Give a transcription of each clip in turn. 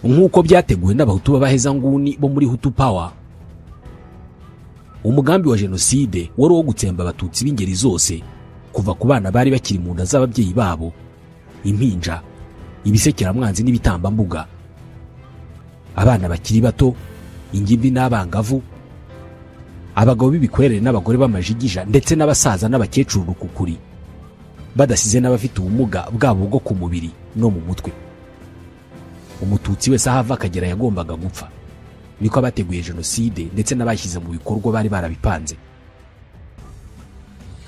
Nk'uko byateguwe n'Abahutu b'abahezanguni bo muri Hutu Power, umugambi wa jenoside wari uwo gutsemba Abatutsi b'ingeri zose, kuva ku bana bari bakiri mu nda z'ababyeyi babo, impinja, ibisekeramwanzi n'ibitambambuga, abana bakiri bato, ingimbi n'abangavu, abagabo b'ibikwerere n'abagore b'amajigija, ndetse n'abasaza n'abakecuru rukukuri, badasize n'abafite ubumuga bwabo bwo ku mubiri no mu mutwe. Umututsi wese aho ava akagera yagombaga gupfa. Niko abateguye jenoside ndetse n'abashyize mu bikorwa bari barabipanze.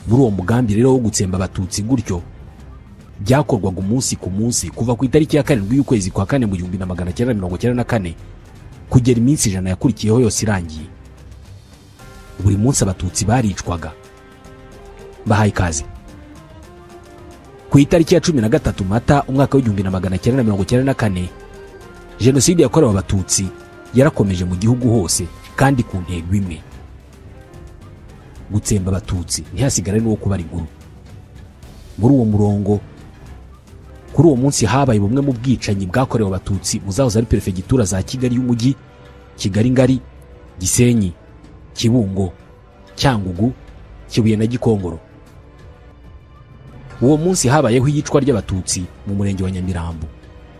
Muri uwo mugambi rero wo gutsemba Abatutsi gutyo, byakorwaga umunsi ku munsi kuva ku itariki ya 7 y'ukwezi kwa 4 mu 1994 kugera iminsi 100 yakurikiyeho yose irangiye. Buri munsi Abatutsi baricwaga. Bahaye ikaze. Ku itariki ya 13 Mata umwaka w'1994, jenoside yakorewe Abatutsi yarakomeje mu gihugu hose, kandi ku ntego imwe: gutsemba Abatutsi ntihasigare n'uwo kubara inkuru. Muri uwo murongo, kuri uwo munsi habaye bumwe mu bwicanyi bwakorewe Abatutsi mu zahoze ari perefegitura za Kigali y'umujyi, Kigali Ngari, Gisenyi, Kibungo, Cyangugu, Kibuye na Gikongoro. Uwo munsi habayeho iyicwa ry'Abatutsi mu murenge wa Nyamirambo,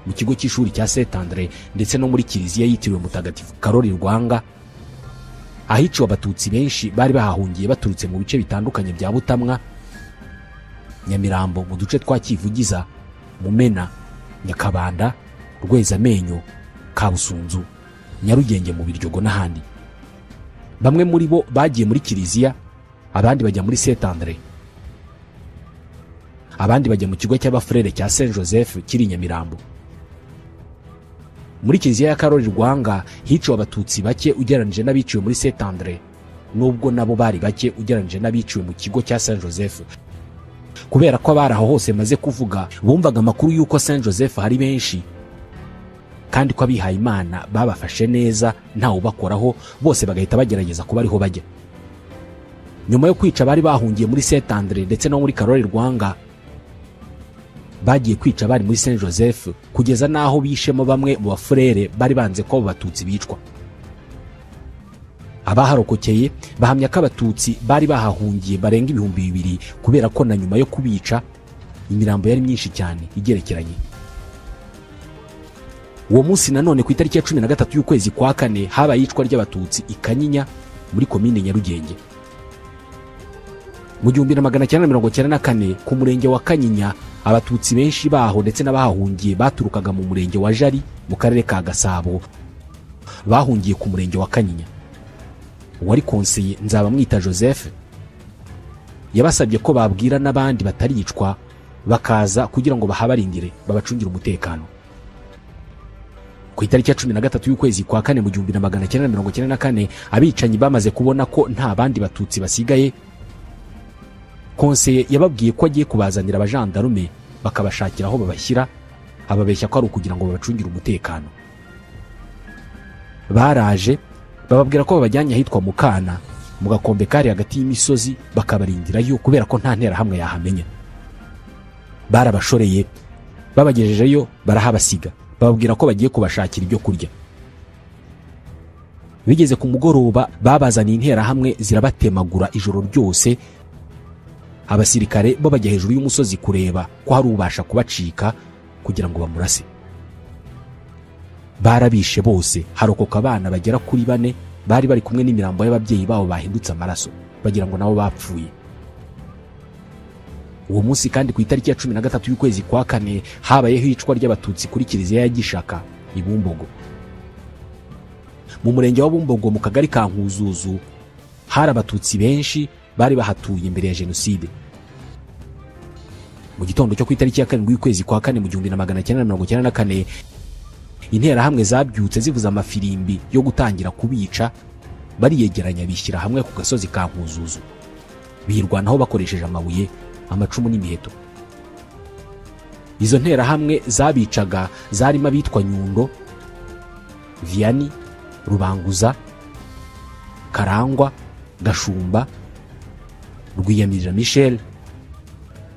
mu kigo cy'ishuri cya Saint Andre, ndetse no muri kiliziya yitiriwe Mutagatifu Karoli Rwanga, ahiciwe Abatutsi benshi bari bahahungiye baturutse mu bice bitandukanye bya Butamwa, Nyamirambo, mu duce twa Kivugiza, Mumena, Nyakabanda, Rwezamenyo, Kabusunzu, Nyarugenge, mu Biryogo n'ahandi. Bamwe muri bo bagiye muri kiliziya, abandi bajya muri Saint Andre, abandi bajya mu kigo cy'abafurere cya Saint Joseph kiri Nyamirambo. Muri kiliziya ya Karoli Rwanga hiciwe Abatutsi bake ugereranije n'abiciwe muri Saint Andre, nubwo nabo bari bake ugereranije n'abiciwe mu kigo cya Saint Joseph, kubera ko abari aho hose maze kuvuga bumvaga amakuru y'uko Saint Joseph hari benshi, kandi ko abihaye Imana babafashe neza ntawe ubakoraho, bose bagahita bagerageza kuba ariho bajya. Nyuma yo kwica abari bahungiye muri Saint Andre ndetse no muri Karoli Rwanga, bagiye kwica abari muri Saint Joseph, kugeza n'aho bishemo bamwe mu bafurere bari banze ko abo Batutsi bicwa. Abaharokokeye bahamya ko Abatutsi bari bahahungiye barenga 2000, kubera ko na nyuma yo kubica imirambo yari myinshi cyane igerekeranye. Uwo munsi nanone ku itariki ya 13 y'ukwezi kwa 4 habaye iyicwa ry'Abatutsi i Kanyinya muri komine Nyarugenge. Mu 1994 ku murenge wa Kanyinya, Abatutsi benshi baho ndetse n'abahahungiye baturukaga mu murenge wa Jari mu karere ka Gasabo bahungiye ku murenge wa Kanyinya. Uwari konseye Nzabamwita Joseph yabasabye ko babwira n'abandi bataricwa bakaza kugira ngo bahabarindire babacungire umutekano. Ku itariki ya 13 y'ukwezi kwa 4 mu 1994, abicanyi bamaze kubona ko nta bandi Batutsi basigaye, konseye yababwiye ko agiye kubazanira abajandarume bakabashakira aho babashyira, ababeshya ko ari ukugira ngo babacungire umutekano. Baraje bababwira ko babajyanye ahitwa Mukana mu gakombe kari hagati y'imisozi, bakabarindirayo kubera ko nta nterahamwe yahamenya. Barabashoreye babagejejeyo barahabasiga, bababwira ko bagiye kubashakira ibyo kurya. Bigeze ku mugoroba babazaniye interahamwe zirabatemagura ijoro ryose. Abasirikare bo bajya hejuru y'umusozi kureba ko hari ubasha kubacika kugira ngo bamurase. Barabishe bose, harokoka abana bagera kuri 4 bari bari kumwe n'imirambo y'ababyeyi babo bahindutse amaraso, bagira ngo nabo bapfuye. Uwo munsi kandi ku itariki ya 13 y'ukwezi kwa 4 habayeho iyicwa ry'Abatutsi kuri kiliziya ya Gishaka i Bumbogo. Mu murenge wa Bumbogo mu kagari ka Nkuzuzu hari Abatutsi benshi bari bahatuye imbere ya jenoside. Mu gitondo cyo ku itariki ya 7 y'ukwezi kwa 4 mu 1994, interahamwe zabyutse zivuza amafirimbi yo gutangira kubica, bariyegeranya bishyira hamwe ku gasozi ka Nkuzuzu, birwanaho bakoresheje amabuye, amacumu n'imiheto. Izo nterahamwe zabicaga zarimo abitwa Nyundo, Vianney, Rubanguza, Karangwa, Gashumba, Rwiyamirira Michel,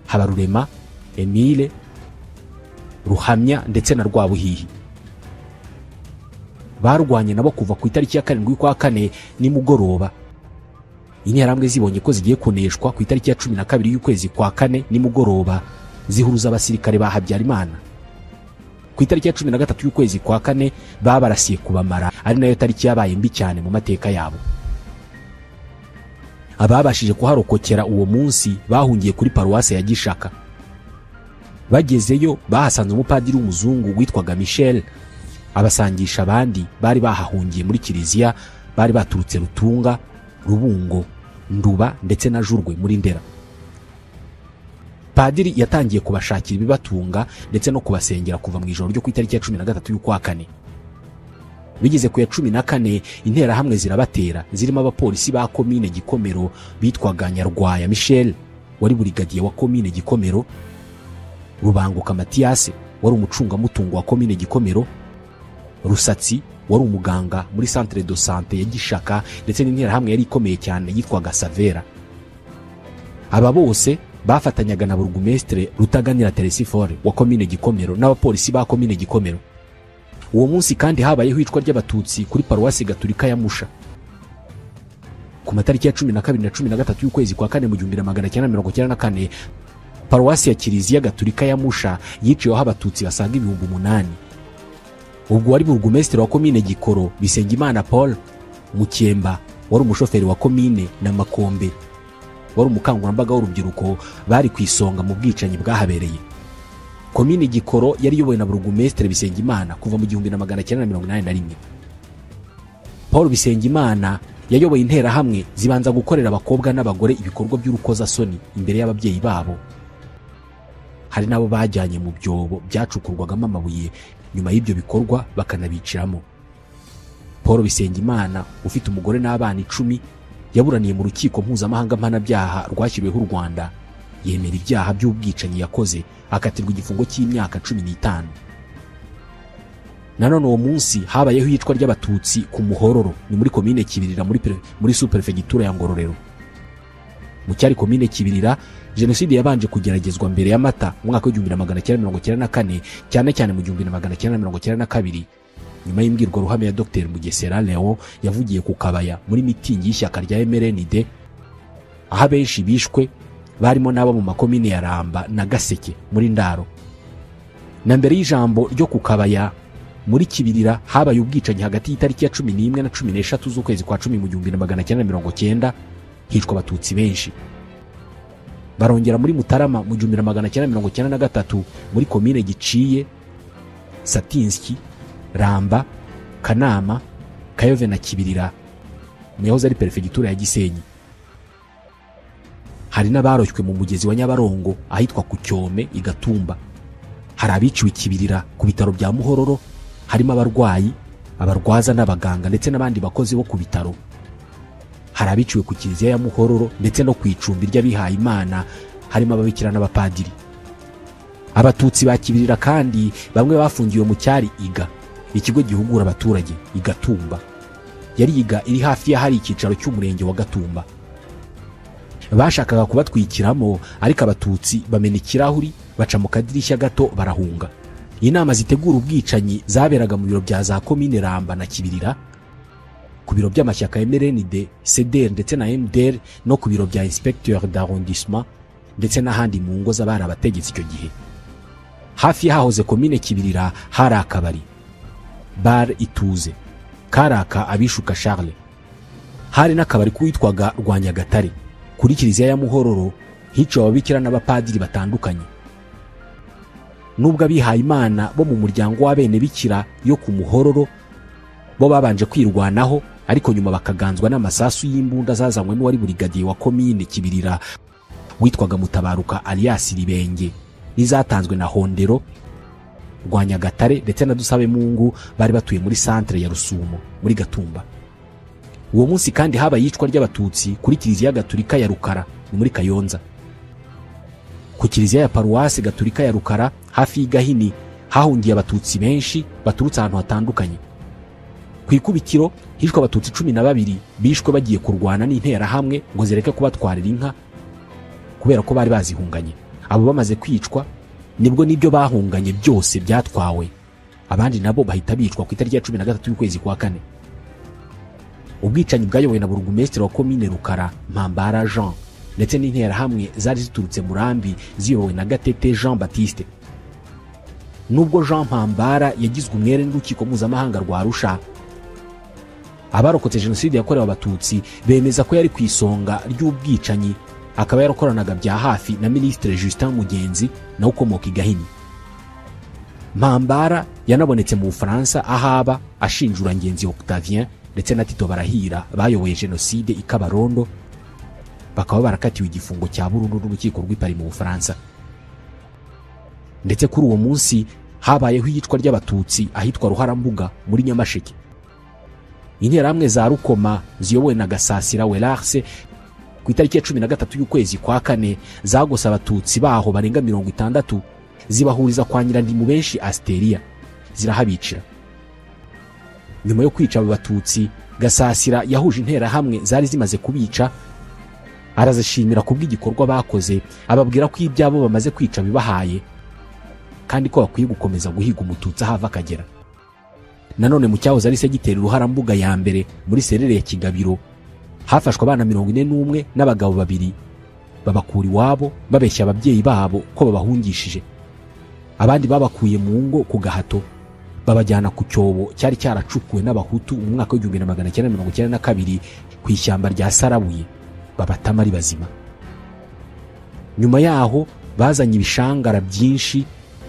Habarurema Emile, Ruhamya ndetse na Rwabuhihi. Barwanye nabo kuva ku itariki ya 7 y'ukwa kane nimugoroba. Interahamwe zibonye ko zigiye kuneshwa ku itariki ya 12 y'ukwezi kwa kane nimugoroba, zihuruza abasirikare ba Habyarimana. Ku itariki ya 13 y'ukwezi kwa kane babarasiye kubamara, ari nayo tariki yabaye mbi cyane mu mateka yabo. Ababashije kuharokokera uwo munsi bahungiye kuri paruwase ya Gishaka. Bagezeyo bahasanze umupadiri w'umuzungu witwaga Michel, abasangisha abandi bari bahahungiye muri kiliziya bari baturutse Rutunga, Rubungo, Nduba ndetse na Jurwe muri Ndera. Padiri yatangiye kubashakira ibibatunga ndetse no kubasengera kuva mu ijoro ryo ku itariki ya 13 y'ukwa kane. Bigeze ku ya 14 interahamwe zirabatera, zirimo abapolisi ba komine Gikomero bitwaga Nyarwaya Michel wari burigadiye wa komine Gikomero, Rubanguka Mathias wari umucungamutungo wa komine Gikomero, Rusatsi wari umuganga muri centre de santé ya Gishaka, ndetse n'interahamwe yari ikomeye cyane yitwaga Savera. Aba bose bafatanyaga na burugumestre Rutaganira Teresifore wa komine Gikomero n'abapolisi ba komine Gikomero. Uwo munsi kandi habayeho icwa ry'abatutsi kuri paruwasi Gatulika ya Musha. Ku matariki ya 12 na 13 y'ukwezi kwa kane mu 1994, paruwasi ya Kiliziya Gatulika ya Musha yiciweho abatutsi basaga 8,000. Ubwo wari burugumestre wa komine Gikoro Bisengimana Paul, Mukemba wari umushoferi wa komine na Makombe wari umukangurambaga w'urubyiruko bari ku isonga mu bwicanyi bwahabereye. Komine Gikoro yari iyobowe na burugumestre Bisengimana kuva mu 1981. Paul Bisengimana yayoboye interahamwe zibanza gukorera abakobwa n'abagore ibikorwa by'urukozasoni imbere y'ababyeyi babo. Hari nabo bajyanye mu byobo byacukurwagamo amabuye, nyuma y'ibyo bikorwa bakanabiciramo. Paul Bisengimana ufite umugore n'abana 10 yaburaniye mu rukiko mpuzamahanga mpanabyaha rwashyiriweho u Rwanda, yemera ibyaha by'ubwicanyi yakoze, akatirwa igifungo cy'imyaka 15. Nanone uwo munsi habayeho iyicwa ry'abatutsi ku Muhororo, ni muri komine Kibirira muri sous-préfecture ya Ngororero. Mu cyari komine Kibirira, jenoside yabanje kugeragezwa mbere ya Mata mu mwaka wa 1994, cyane cyane mu 1992, nyuma y'imbwirwaruhame ya Dr Mugesera Leon yavugiye ku Kabaya muri mitingi y'ishyaka rya MRND, aho abenshi bishwe barimo n'abo mu makomine ya Ramba na Gaseke muri Ndaro. Na mbere y'ijambo ryo ku Kabaya muri Kibirira habaye ubwicanyi hagati y'itariki ya 11 na 13 z'ukwezi kwa 10 mu 1990, hicwa abatutsi benshi. Barongera muri Mutarama mu 1993 muri komine Giciye, Satinski, Ramba, Kanama, Kayove na Kibirira mu yahoze ari perefegitura ya Gisenyi. Hari n'abaroshywe mu mugezi wa Nyabarongo ahitwa ku Cyome i Gatumba. Hari abiciwe Kibirira ku bitaro bya Muhororo, harimo abarwayi, abarwaza n'abaganga ndetse n'abandi bakozi bo ku bitaro. Hari abiciwe ku kiliziya ya Muhororo ndetse no ku icumbi ry'abihaye Imana, harimo ababikira n'abapadiri. Abatutsi ba Kibirira kandi bamwe bafungiwe mu cyari Iga, ikigo gihugura abaturage i Gatumba. Yari Iga iri hafi y'ahari icyicaro cy'umurenge wa Gatumba. Bashakaga kubatwikiramo, ariko abatutsi bamena ikirahuri baca mu kadirishya gato barahunga. Inama zitegura ubwicanyi zaberaga mu biro bya za komine Ramba na Kibirira, ku biro by'amashyaka MRND, CDR ndetse na MDR, no ku biro bya inspecteur d'arrondissement ndetse n'ahandi mu ngo z'abari abategetsi icyo gihe. Hafi y'ahahoze komine Kibirira hari akabari Bar Ituze karaka abishuka Charles. Hari n'akabari kuwitwaga Rwanyagatare. Kuri kiliziya ya Muhororo hiciwe ababikira n'abapadiri batandukanye. Nubwo abihaye Imana bo mu muryango w'abene bikira yo ku Muhororo bo babanje kwirwanaho, ariko nyuma bakaganzwa n'amasasu y'imbunda zazanywe n'uwari burigadiye wa komine Kibirira witwaga Mutabaruka alias Ribenge, n'izatanzwe na Hondero, Rwanyagatare ndetse na Dusabe Mungu bari batuye muri centre ya Rusumo muri Gatumba. Uwo munsi kandi habaye iyicwa ry'abatutsi kuri kiliziya Gatulika ya Rukara ni muri Kayonza. Ku kiliziya ya paruwasi Gatulika ya Rukara hafi y'Igahini hahungiye abatutsi benshi baturutse ahantu hatandukanye. Ku ikubitiro hishwe abatutsi 12 bishwe bagiye kurwana n'interahamwe ngo zireke kubatwarira inka kubera ko bari bazihunganye. Abo bamaze kwicwa nibwo nibyo bahunganye byose byatwawe. Abandi nabo bahita bicwa ku itariki ya 13 y'ukwezi kwa kane. Ubwicanyi bwayobowe na burugumesitiri wa komine Rukara Mpambara Jean ndetse n'interahamwe zari ziturutse Murambi ziyobowe na Gatete Jean Baptiste. Nubwo Jean Mpambara yagizwe umwere n'urukiko mpuzamahanga rwa Arusha, abarokotse jenoside yakorewe Abatutsi bemeza ko yari ku isonga ry'ubwicanyi, akaba yarakoranaga bya hafi na Minisitiri Justin Mugenzi nawe ukomoka i Gahini. Mpambara yanabonetse mu Bufaransa ahaba ashinjura Ngenzi Octavien ndetse na Tito Barahira bayoboye jenoside i Kabarondo, bakaba barakatiwe igifungo cya burundu n'urukiko rw'i Paris mu Bufaransa. Ndetse kuri uwo munsi habayeho iyicwa ry'Abatutsi ahitwa Ruharambuga muri Nyamasheke. Interahamwe za Rukoma ziyobowe na Gasasira Welarse ku itariki ya 13 y'ukwezi kwa kane zagose Abatutsi baho barenga 60, zibahuriza kwa Nyirandimubenshi Asteria, zirahabicira. Nyuma yo kwica abo Batutsi, Gasasira yahuje interahamwe zari zimaze kubica, arazishimira kubw'igikorwa bakoze, ababwira ko ibyabo bamaze kwica bibahaye kandi ko bakwiye gukomeza guhiga Umututsi ahava akagera. Nanone mu cyahoze ari segiteri Ruharambuga ya mbere muri serere ya Kigabiro hafashwe abana 41 n'abagabo babiri, babakura iwabo babeshya ababyeyi babo ko babahungishije. Abandi babakuye mu ngo ku gahato babajyana ku cyobo cyari cyaracukuwe n'Abahutu mu mwaka wa 1992 ku ishyamba rya Sarabuye, babatama ari bazima. Nyuma yaho bazanye ibishangara byinshi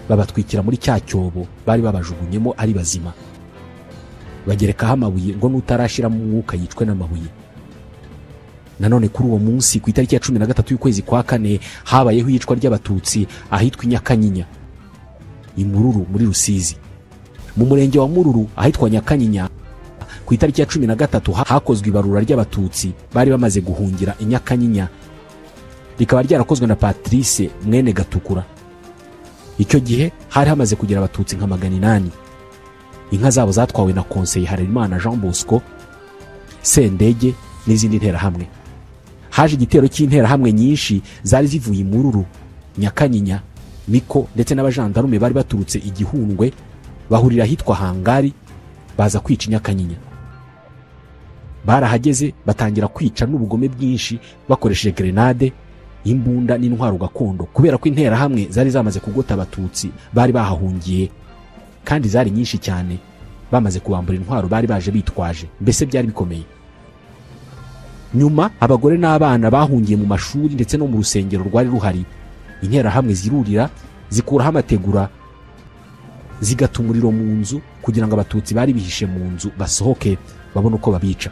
babatwikira muri cya cyobo bari babajugunyemo ari bazima, bagerekaho amabuye ngo n'utarashiramo umwuka yicwe n'amabuye. Nanone kuri uwo munsi ku itariki ya 13 y'ukwezi kwa kane habayeho iyicwa ry'Abatutsi ahitwa Nyakanyinya i Mururu muri Rusizi. Mu murenge wa Mururu ahitwa Nyakanyinya ku itariki ya 13 hakozwe ibarura ry'Abatutsi bari bamaze guhungira i Nyakanyinya, rikaba ryarakozwe na Patrice mwene Gatukura. Icyo gihe hari hamaze kugera Abatutsi nka 800. Inka zabo zatwawe na Konseye Harerimana Jean Bosco, Sendege n'izindi nterahamwe. Haje igitero cy'interahamwe nyinshi zari zivuye i Mururu, Nyakanyinya, Miko ndetse n'abajandarume bari baturutse Igihundwe, bahurira ahitwa Hangari baza kwica Nyakanyinya. Barahageze batangira kwica n'ubugome bwinshi bakoresheje grenade, imbunda n'intwaro gakondo, kubera ko interahamwe zari zamaze kugota Abatutsi bari bahahungiye kandi zari nyinshi cyane, bamaze kubambura intwaro bari baje bitwaje, mbese byari bikomeye. Nyuma abagore n'abana bahungiye mu mashuri ndetse no mu rusengero rwari ruhari, interahamwe zirurira zikuraho amategura zigata umuriro mu nzu kugira ngo Abatutsi bari bihishe mu nzu basohoke babone uko babica.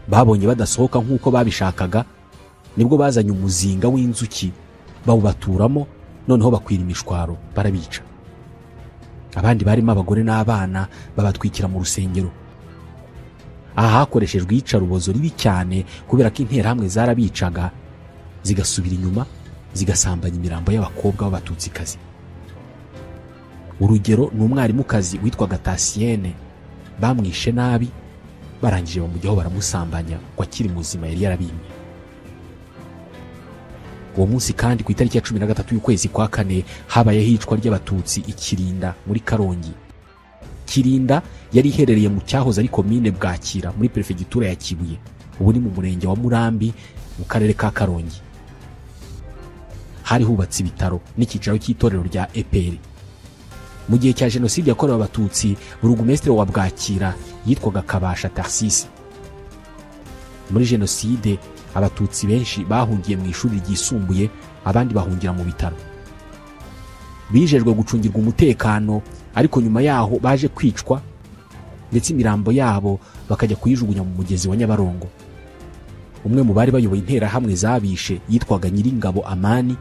Babonye badasohoka nk'uko babishakaga, nibwo bazanye umuzinga w'inzuki bawubaturamo, noneho bakwira imishwaro barabica. Abandi barimo abagore n'abana babatwikira mu rusengero. Aha hakoreshejwe iyicarubozo ribi cyane kubera ko interahamwe zarabicaga zigasubira inyuma zigasambanya imirambo y'abakobwa b'Abatutsikazi. Urugero ni umwarimukazi witwaga Tasienne, bamwishe nabi barangije bamujyaho baramusambanya ngo akiri muzima yari yarabimye. Uwo munsi kandi ku itariki ya 13 y'ukwezi kwa kane habayeho iyicwa ry'Abatutsi i Kirinda muri Karongi. Kirinda yari iherereye mu cyahoze ari komine Bwakira muri perefegitura ya Kibuye, ubu ni mu murenge wa Murambi mu karere ka Karongi. Hari hubatse ibitaro n'icyicaro cy'itorero rya EPR. Mu gihe cya jenoside yakorewe Abatutsi, burugumesitiri wa Bwakira yitwaga Kabasha Tarsisi. Muri jenoside Abatutsi benshi bahungiye mu ishuri ryisumbuye, abandi bahungira mu bitaro. Bijejwe gucungirwa umutekano, ariko nyuma yaho baje kwicwa ndetse imirambo yabo bakajya kuyijugunya mu mugezi wa Nyabarongo. Umwe mu bari bayoboye interahamwe zabishe yitwaga Nyiringabo Amani,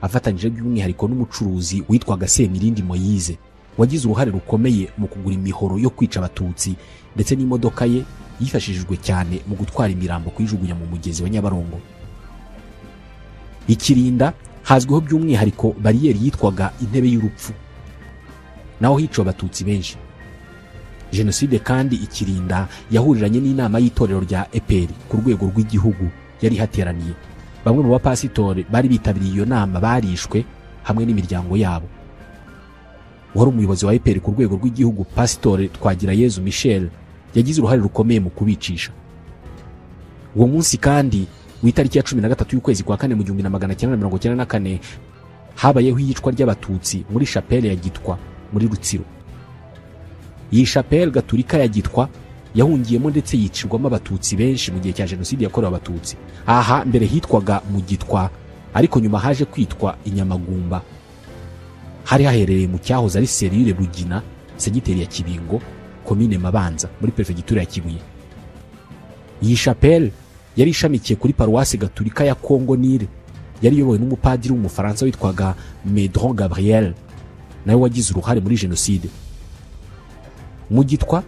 afatanyije by'umwihariko n'umucuruzi witwaga Semirindi Moyize, wagize uruhare rukomeye mu kugura imihoro yo kwica Abatutsi, ndetse n'imodoka ye yifashishijwe cyane mu gutwara imirambo kuyijugunya mu mugezi wa Nyabarongo. Ikirinda hazwiho by'umwihariko bariyeri yitwaga intebe y'urupfu, naho hiciwe Abatutsi benshi. Jenoside kandi Ikirinda yahuriranye n'inama y'itorero rya EPR ku rwego rw'igihugu yari hateraniye. Bamwe mu bapasitori bari bitabiriye iyo nama barishwe hamwe n'imiryango yabo. Wari umuyobozi wa EPR ku rwego rw'igihugu Pasitore Twagirayezu Michel yagize uruhare rukomeye mu kubicisha. Uwo munsi kandi w'itariki ya 13 y'ukwezi kwa kane mu 1994 habayeho iyicwa ry'abatutsi muri chapelle ya Gitwa muri Rutsiro. Iyi chapelle gaturika ya Gitwa yahungiyemo ndetse yicirwamo abatutsi benshi mu gihe cya jenoside yakorewe abatutsi. Aha mbere hitwaga mu Gitwa ariko nyuma haje kwitwa Inyamagumba. Hari haherereye mu cyahoze ari Serire Rugina, segiteri ya Kibingo, komine Mabanza muri prefegitura ya Kibuye. Iyi chapelle yari ishamikiye kuri paruwasi gaturika ya Kongo Nile, yari iyobowe n'umupadiri w'umufaransa witwaga Medron Gabriel, nawe wagize uruhare muri jenoside. Mu Gitwa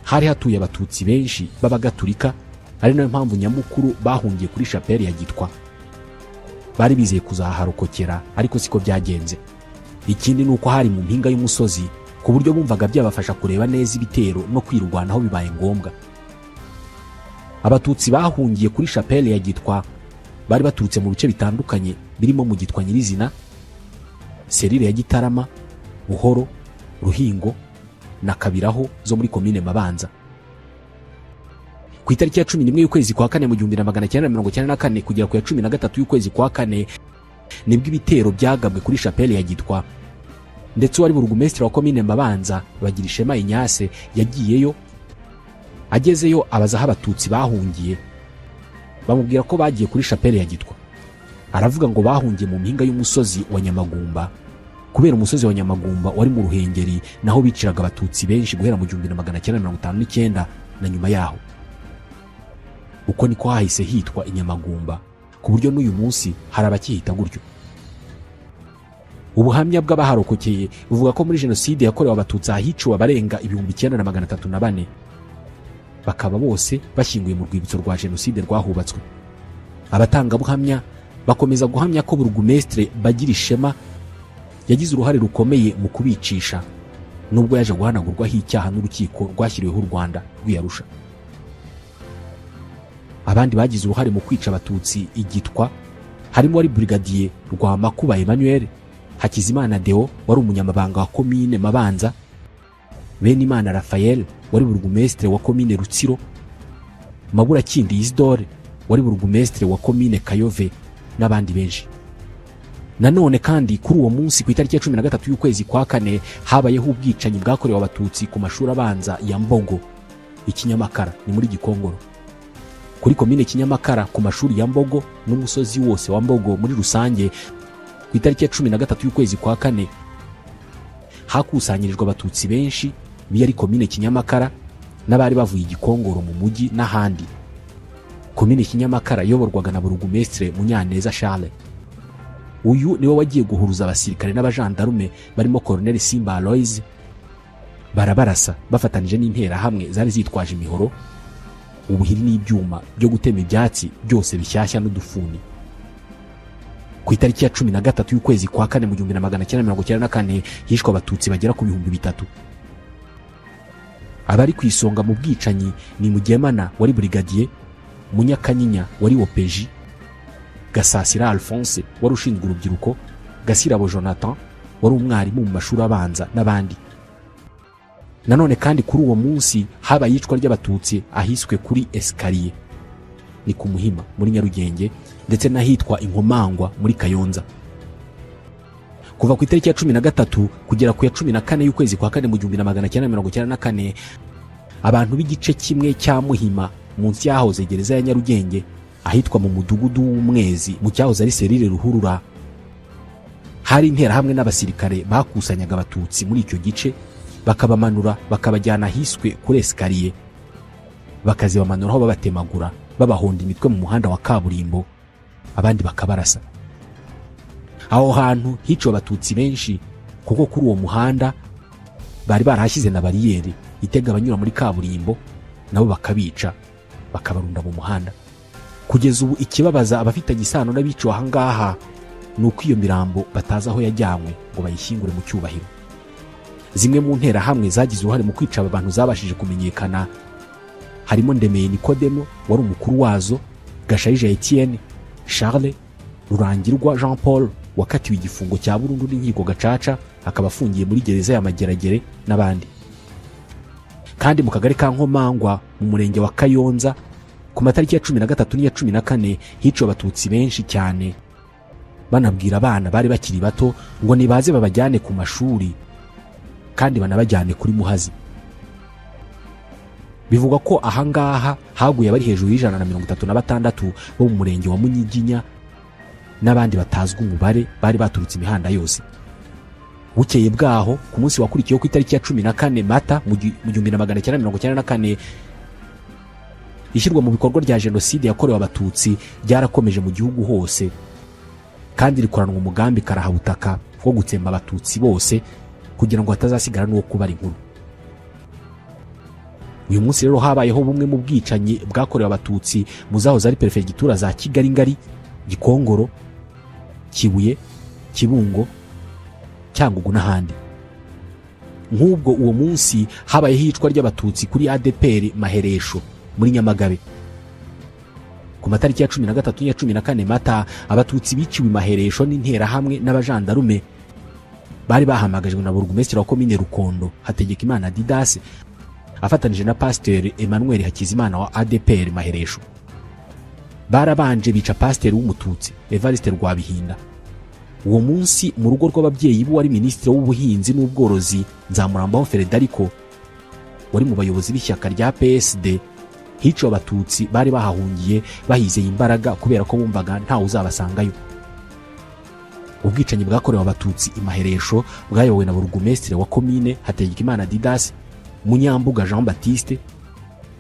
hari hatuye abatutsi benshi b'abagaturika, ari nayo mpamvu nyamukuru bahungiye kuri chapelle ya Gitwa. Bari bizeye kuzaharokokera ariko siko byagenze. Ikindi nuko hari mu mpinga y'umusozi ku buryo bumvaga byabafasha kureba neza ibitero no kwirwanaho bibaye ngombwa. Abatutsi bahungiye kuri chapelle ya Gitwa bari baturutse mu bice bitandukanye birimo mu Gitwa nyirizina, Serire ya Gitarama, Buhoro, Ruhingo na Kabiraho zo muri komine Mabanza. Ku itariki ya 11 y'ukwezi kwa kane mu 1994 kugera ku ya 13 y'ukwezi kwa kane nibwo ibitero byagabwe kuri chapelle ya Gitwa, ndetse wari burugumestre wa komine Mabanza Bagirishema Inyase yagiyeyo. Agezeyo abaza aho abatutsi bahungiye, bamubwira ko bagiye kuri chapelle ya Gitwa. Aravuga ngo bahungiye mu mpinga y'umusozi wa Nyamagumba, kubera umusozi wa Nyamagumba wari mu Ruhengeri naho biciraga abatutsi benshi guhera mu 1959 na nyuma yaho. Uko niko hahise hitwa Inyamagumba, ku buryo n'uyu munsi hari abakihita gutyo. Ubuhamya bw'abaharokokeye buvuga ko muri jenoside yakorewe abatutsi ahiciwe abarenga 9304, bakaba bose bashyinguye mu rwibutso rwa jenoside rwahubatswe. Abatangabuhamya bakomeza guhamya ko burugumestre Bagirishema yagize uruhare rukomeye mu kubicisha, nubwo yaje guhanagurwaho icyaha n'urukiko rwashyiriweho u Rwanda rw'Arusha. Abandi bagize uruhare mu kwica abatutsi igitwa harimo wari brigadier Rwamakuba Emmanuel, Hakizimana Deo wari umunyamabanga wa komine Mabanza, Benimana Raphael wari burugumestre wa komine Rutsiro, Maburakindi Isidore wari burugumestre wa komine Kayove n'abandi benshi. Nanone kandi kuri uwo munsi ku itariki ya 13 y'ukwezi kwa kane habayeho ubwicanyi bwakorewe abatutsi ku mashuri abanza ya Mbogo Ikinyamakara ni muri Gikongoro. Kuri komine Kinyamakara ku mashuri ya Mbogo n'umusozi wose wa Mbogo muri rusange ku itariki ya 13 y'ukwezi kwa kane hakusanyirijwe abatutsi benshi biyari komine Kinyamakara n'abari bavuye Gikongoro mu mujyi n'ahandi. Komine Kinyamakara yoborwaga na burugumestre Munyaneza Charles. Uyu niwe wagiye guhuruza abasirikare n'abajandarume barimo Colonel Simba Aloys, barabarasa bafatanije n'intera hamwe zari zitwaje imihoro, ubuhiri n'ibyuma byo gutema ibyatsi byose bishyashya n'udufuni. Ku itariki ya 13 y'ukwezi kwa kane mu 1994 hishwe abatutsi bagera ku 3000. Abari ku isonga mu bwicanyi ni Mugemana wari brigadier, Munyakanyinya wari OPJ, Gasasira Alphonse wari ushinzwe urubyiruko, Gasirabo Jonathan wari umwarimu mu mashuri abanza n'abandi. Nanone kandi kuri uwo munsi habaye iyicwa ry'abatutsi ahiswe kuri Escalier ni ku Muhima muri Nyarugenge ndetse n'ahitwa Inkomangwa muri Kayonza. Kuva ku itariki ya 13 kugera ku ya 14 y'ukwezi kwa kane mu 1994 abantu b'igice kimwe cya Muhima munsi yahoze gereza ya Nyarugenge ahitwa mu mudugudu w'Umwezi mu cyahoze ari Serire Ruhurura, hari intera hamwe n'abasirikare bakusanyaga abatutsi muri icyo gice bakabamanura bakabajyana ahiswe kuri Escalier, bakazibamanuraho babatemagura babahonda imitwe mu muhanda wa kaburimbo, abandi bakabarasa. Aho hantu hiciwe abatutsi benshi kuko kuri uwo muhanda bari barahashyize na bariyeri itega abanyura muri kaburimbo, nabo bakabica bakabarunda mu muhanda. Kugeza ubu ikibabaza abafitanye isano n'abiciwe aha ngaha ni uko iyo mirambo batazi aho yajyanywe ngo bayishyingure mu cyubahiro. Zimwe mu ntera hamwe zagize uruhare mu kwica aba bantu zabashije kumenyekana harimo Ndemeye Nikodemo wari umukuru wazo, Gashayija Etienne, Charles Rurangirwa Jean Paul wakatiwe igifungo cya burundu n'inkiko gacaca akaba afungiye muri gereza ya Mageragere n'abandi. Kandi mu kagari ka Nkomangwa mu murenge wa Kayonza ku matariki ya 13 n'iya 14 hiciwe abatutsi benshi cyane, banabwira abana bari bakiri bato ngo nibaze babajyane ku mashuri kandi banabajyane kuri Muhazi. Bivugwa ko ahangaha haguye abari hejuru y'136 bo mu murenge wa Munyiginya n'abandi batazwi umubare bari baturutse imihanda yose. Bukeye bwaho ku munsi wakurikiyeho ku itariki ya 14 Mata mu 1994, ishyirwa mu bikorwa rya jenoside yakorewe abatutsi ryarakomeje mu gihugu hose, kandi rikoranwa umugambi karahabutaka wo gutsemba abatutsi bose kugira ngo hatazasigara n'uwo kubara inkuru. Uyu munsi rero habayeho bumwe mu bwicanyi bwakorewe abatutsi mu zahoze ari perefegitura za Kigali Ngari, Gikongoro, Kibuye, Kibungo, Cyangugu n'ahandi. Nk'ubwo uwo munsi habayeho iyicwa ry'abatutsi kuri ADPR Maheresho muri Nyamagabe. Ku matariki ya 13 n'iya 14 Mata, abatutsi biciwe Maheresho n'interahamwe n'abajandarume bari bahamagajwe na burugumesitiri wa komine Rukondo Hategekimana Didas afatanije na Pasteur Emmanuel Hakizimana wa ADPR Maheresho. Barabanje bica pasteur w'umututsi Evariste Rwabihinda. Uwo munsi mu rugo rw'ababyeyi bo wari minisitiri w'ubuhinzi n'ubworozi Nzamurambaho Federico wari mu bayobozi b'ishyaka rya PSD, hiciwe abatutsi bari bahahungiye bahizeye imbaraga kubera ko bumvaga ntawe uzabasangayo. Ubwicanyi bwakorewe abatutsi i Maheresho bwayobowe na burugumesitiri wa komine Hategekimana Didas, Munyambuga Jean Baptiste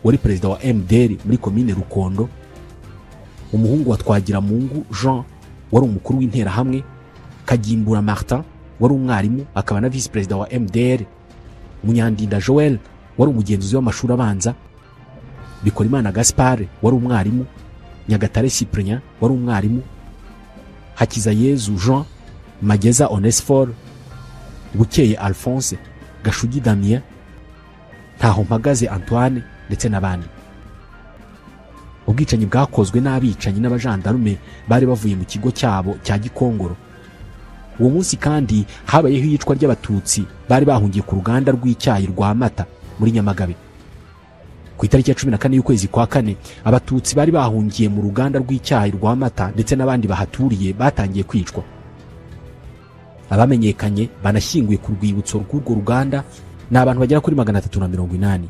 wari perezida wa MDR muri komine Rukondo, umuhungu wa Twagiramungu Jean wari umukuru w'interahamwe, Kagimbura Martin wari umwarimu akaba na vice perezida wa MDR, Munyandinda Joel wari umugenzuzi w'amashuri abanza, Bikorimana Gaspard wari umwarimu, Nyagatare Cyprien wari umwarimu, Hakizayezu Jean, Mageza Onesphore, Bukeye Alphonse, Gashugi Damien, Ntahompagaze Antoine ndetse n'abandi. Ubwicanyi bwakozwe n'abicanyi n'abajandarume bari bavuye mu kigo cyabo cya Gikongoro. Uwo munsi kandi habayeho iyicwa ry'abatutsi bari bahungiye ku ruganda rw'icyayi rwa Mata muri Nyamagabe. Ku itariki ya 14 y'ukwezi kwa kane, abatutsi bari bahungiye mu ruganda rw'icyayi rwa Mata ndetse n'abandi bahaturiye batangiye kwicwa. Abamenyekanye banashyinguye ku rwibutso rw'urwo ruganda ni abantu bagera kuri 380.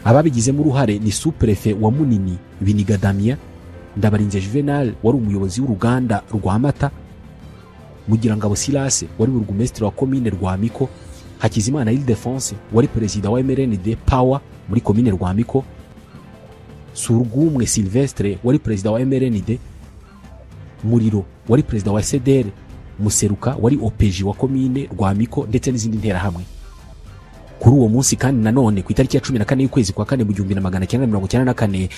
Ababigizemo uruhare ni sous-préfet wa Munini Biniga Damien, Ndabarinze Juvenal wari umuyobozi w'uruganda rwa Mata, Mugirangabo Silas wari burugumesitiri wa komine Rwamiko, Hakizimana Ildefonse wari perezida wa MRND Power muri komine Rwamiko, Surugumwe Silvestre wari perezida wa MRND, Muriro wari perezida wa CDR, Museruka wari OPG wa komine Rwamiko ndetse n'izindi nterahamwe. Kuri uwo munsi kandi nanone ku itariki ya 14 y'ukwezi kwa kane mu 1994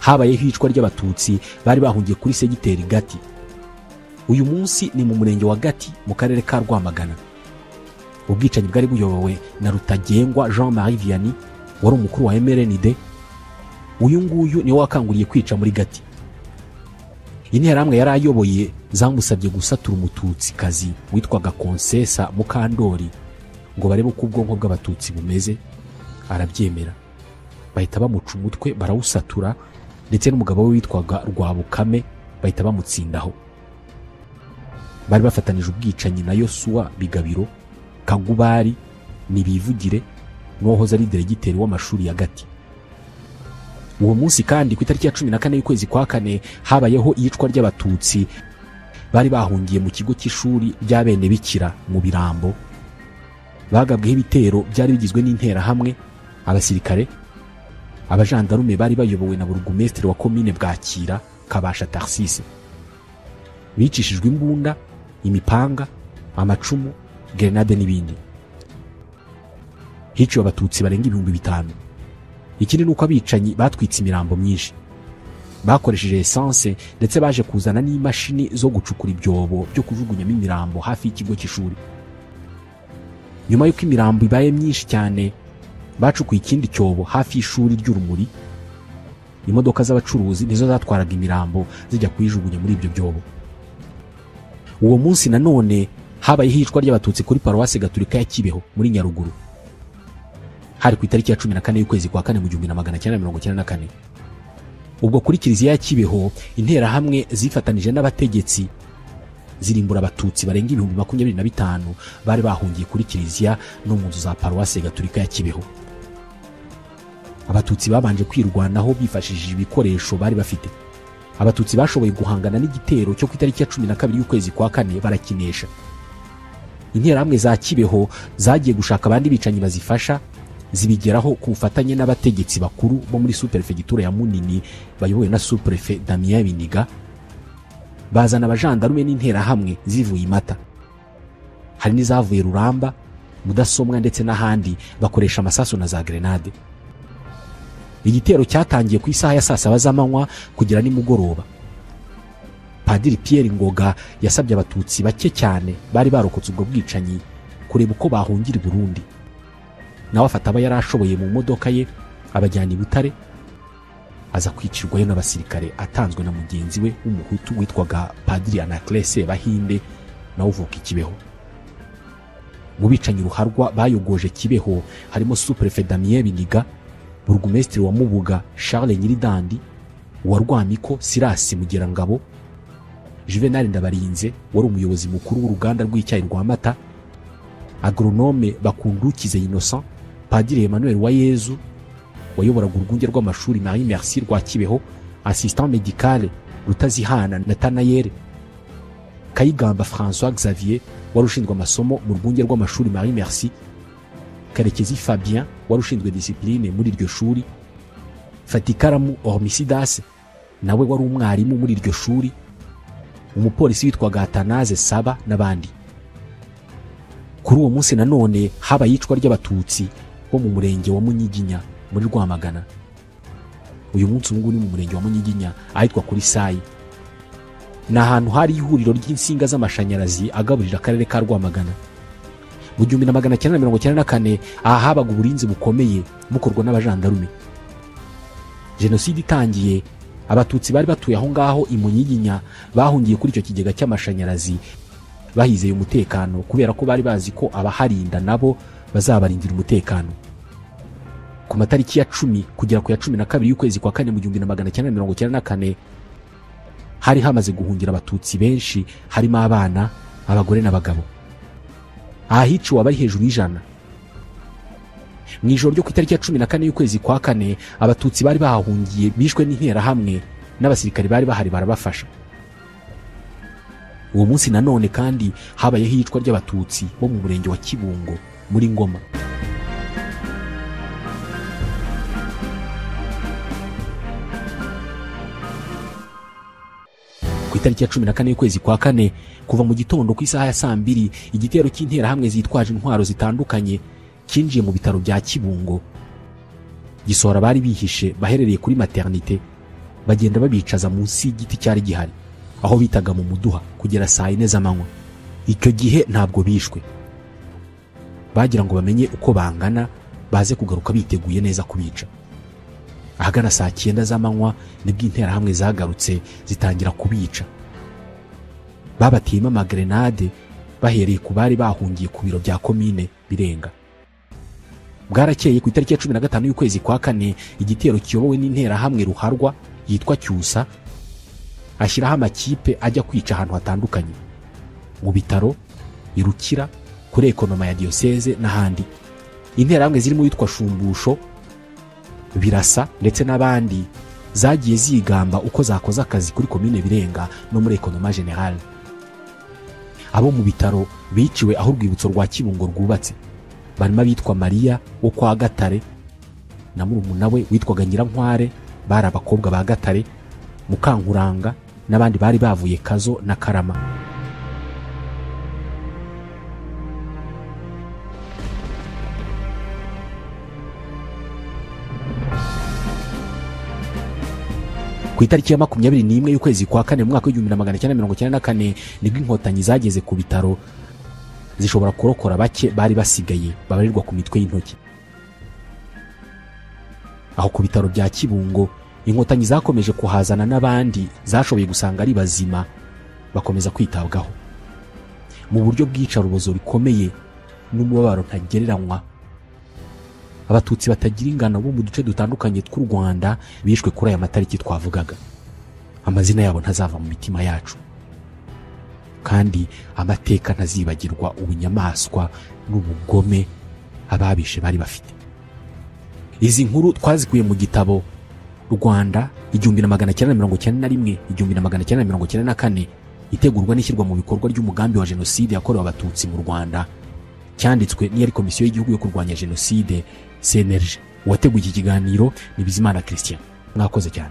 habayeho iyicwa ry'abatutsi bari bahungiye kuri segiteri Gati. Uyu munsi ni mu murenge wa Gati mu karere ka Rwamagana. Ubwicanyi bwari buyobowe na Rutagengwa Jean Marie Vianney wari umukuru wa MRND. Uyu nguyu niwe wakanguriye kwica muri Gati. Interahamwe yari ayoboye zamusabye gusatura umututsi kazi witwaga Konsesa Mukandori ngo barebe uko ubwonko bw'abatutsi bumeze, arabyemera. Bahita bamuca umutwe barawusatura, ndetse n'umugabo we witwaga Rwabukame bahita bamutsindaho. Bari bafatanije ubwicanyi na Yosuwa Bigabiro, Kagubari, Nibivugire n'uwahoze ari diregiteri w'amashuri ya Gati. Uwo munsi kandi ku itariki ya 14 y'ukwezi kwa kane habayeho iyicwa ry'abatutsi bari bahungiye mu kigo cy'ishuri ry'abene bikira mu Birambo. Bagabweho ibitero byari bigizwe n'interahamwe, abasirikare, abajandarume bari bayobowe na burugumesitiri wa komine Bwakira Kabasha Tarsise. Bicishijwe imbunda, imipanga, amacumu, grenade n'ibindi. Hiciwe abatutsi barenga 5000. Ikindi nuko abicanyi batwitse imirambo myinshi, bakoresheje essence ndetse baje kuzana n'imashini zo gucukura ibyobo byo kujugunyamo imirambo hafi y'ikigo cy'ishuri. Nyuma y'uko imirambo ibaye myinshi cyane, bacukuye ikindi cyobo hafi y'ishuri ry'urumuri. Imodoka z'abacuruzi nizo zatwaraga imirambo zijya kuyijugunya muri ibyo byobo. Uwo munsi nanone Habayeho iyicwa ry'abatutsi kuri paruwasi gatolika ya Kibeho muri Nyaruguru. Hari ku itariki ya 14 y'ukwezi kwa kane mu 1994. Ubwo kuri kiliziya ya Kibeho interahamwe zifatanije n'abategetsi zirimbura abatutsi barenga 25,000 bari bahungiye kuri kiliziya no mu nzu za paruwasi gatolika ya Kibeho. Abatutsi babanje kwirwanaho bifashishije ibikoresho bari bafite. Abatutsi bashoboye guhangana n'igitero cyo ku itariki ya 12 y'ukwezi kwa kane barakinesha. Interahamwe za Kibeho zagiye gushaka abandi bicanyi bazifasha, zibigeraho ku bufatanye n'abategetsi bakuru bo muri superefegitura ya Munini bayobowe na superefe Damien Biniga, bazana abajandarume n'interahamwe zivuye Imata. Hari n'izavuye Ruramba, Mudasomwa ndetse n'ahandi, bakoresha amasasu na za grenade. Igitero cyatangiye ku isaha ya saa 7 z'amanywa kugera nimugoroba. Padiri Pierre Ngoga yasabye abatutsi bake cyane bari barokotse ubwo bwicanyi kureba uko bahungira i Burundi. Nawe afata aba yarashoboye mu modoka ye abajyana i Butare, aza kwicirwayo n'abasirikare atanzwe na mugenzi we w'umuhutu witwaga Padiri Anaclet Bahinde, nawe uvuka i Kibeho. Mu bicanyi ruharwa bayogoje Kibeho harimo Superefe Damien Biniga, Burugumesitiri wa Mubuga Charles Nyiridandi, uwa Rwamiko Sirasi Mugerangabo, Juvenal Ndabarinze wari umuyobozi mukuru w'uruganda rw'icyayi rwa Mata, agronome Bakundukize Innocent, Padiri Emmanuel Wayezu wayoboraga urwunge rw'amashuri Marie Merci rwa Kibeho, assistant médical Rutazihana Nathanael, Kayigamba François Xavier wari ushinzwe amasomo mu rwunge rw'amashuri Marie Merci, Karekezi Fabien wari ushinzwe discipline muri iryo shuri, Fatikaramu Hormisidas nawe wari umwarimu muri iryo shuri, umupolisi witwaga Atanaze Saba n'abandi. Kuri uwo munsi nanone habaye iyicwa ry'abatutsi bo mu murenge wa Munyiginya muri Rwamagana. Uyu munsi ubu ni mu murenge wa Munyiginya ahitwa kuri Sayi. Ni ahantu hari ihuriro ry'insinga z'amashanyarazi agaburira akarere ka Rwamagana. Mu 1994 aha habaga uburinzi bukomeye bukorwa n'abajandarume. Jenoside itangiye, abatutsi bari batuye aho ngaho i Munyiginya bahungiye kuri icyo kigega cy'amashanyarazi bahizeye umutekano, kubera ko bari bazi ko abaharinda nabo bazabarindira umutekano. Ku matariki ya 10 kugera ku ya 12 y'ukwezi kwa kane mu 1994 hari hamaze guhungira abatutsi benshi, harimo abana, abagore n'abagabo. Ahiciwe abari hejuru y'ijana. Mu ijoro ryo ku itariki ya 14 y'ukwezi kwa kane abatutsi bari bahahungiye bishwe n'interahamwe n'abasirikare bari bahari barabafasha. Uwo munsi nanone kandi habayeho iyicwa ry'abatutsi bo mu murenge wa Kibungo muri Ngoma. Ku itariki ya 14 y'ukwezi kwa kane kuva mu gitondo ku isaha ya saa 2 igitero cy'interahamwe zitwaje intwaro zitandukanye kinjiye mu bitaro bya Kibungo, gisohora bari bihishe baherereye kuri maternité, bagenda babicaza munsi y'igiti cyari gihari aho bitaga mu muduha kugera saa 4 z'amanywa. Icyo gihe ntabwo bishwe, bagira ngo bamenye uko bangana baze kugaruka biteguye neza kubica. Ahagana saa 9 z'amanywa nibwo interahamwe zagarutse zitangira kubica. Babatiyemo amagrenade bahereye ku bari bahungiye ku biro bya komine Birenga. Bwarakeye ku itariki ya 15 y'ukwezi kwa kane igitero kiyobowe n'interahamwe ruharwa yitwa Cyusa ashyiraho amakipe ajya kwica ahantu hatandukanye, mu bitaro, irukira, kuri ekonoma ya diocese n'ahandi. Interahamwe zirimo yitwa Shumbusho, Birasa ndetse n'abandi zagiye zigamba uko zakoze akazi kuri komine Birenga no muri ekonoma generale. Abo mu bitaro biciwe aho urwibutso rwa Kibungo rwubatse barimo abitwa Maria wo kwa Gatare na murumuna we witwaga Nyirankware, bari abakobwa ba Gatare, Mukankuranga n'abandi bari bavuye Kazo na Karama. Ku itariki ya 21 y'ukwezi kwa kane mu mwaka wa 1994 nibwo inkotanyi zageze ku bitaro zishobora kurokora bake bari basigaye babarirwa ku mitwe y'intoki. Aho ku bitaro bya Kibungo inkotanyi zakomeje kuhazana n'abandi zashoboye gusanga ari bazima bakomeza kwitabwaho. Mu buryo bw'iyicarubozo rikomeye n'umubabaro ntagereranywa, Abatutsi batagira ingano bo mu duce dutandukanye tw'u Rwanda bishwe kuri aya matariki twavugaga. Amazina yabo ntazava mu mitima yacu, kandi amateka ntazibagirwa ubunyamaswa n'ubugome ababishe bari bafite. Izi nkuru twazikuye mu gitabo Rwanda 1991 1994, itegurwa n'ishyirwa mu bikorwa ry'umugambi wa jenoside yakorewe Abatutsi mu Rwanda, cyanditswe n'iyari Komisiyo y'Igihugu yo kurwanya Jenoside, CNLG. Uwateguye iki kiganiro ni Bizimana Christian. Mwakoze cyane.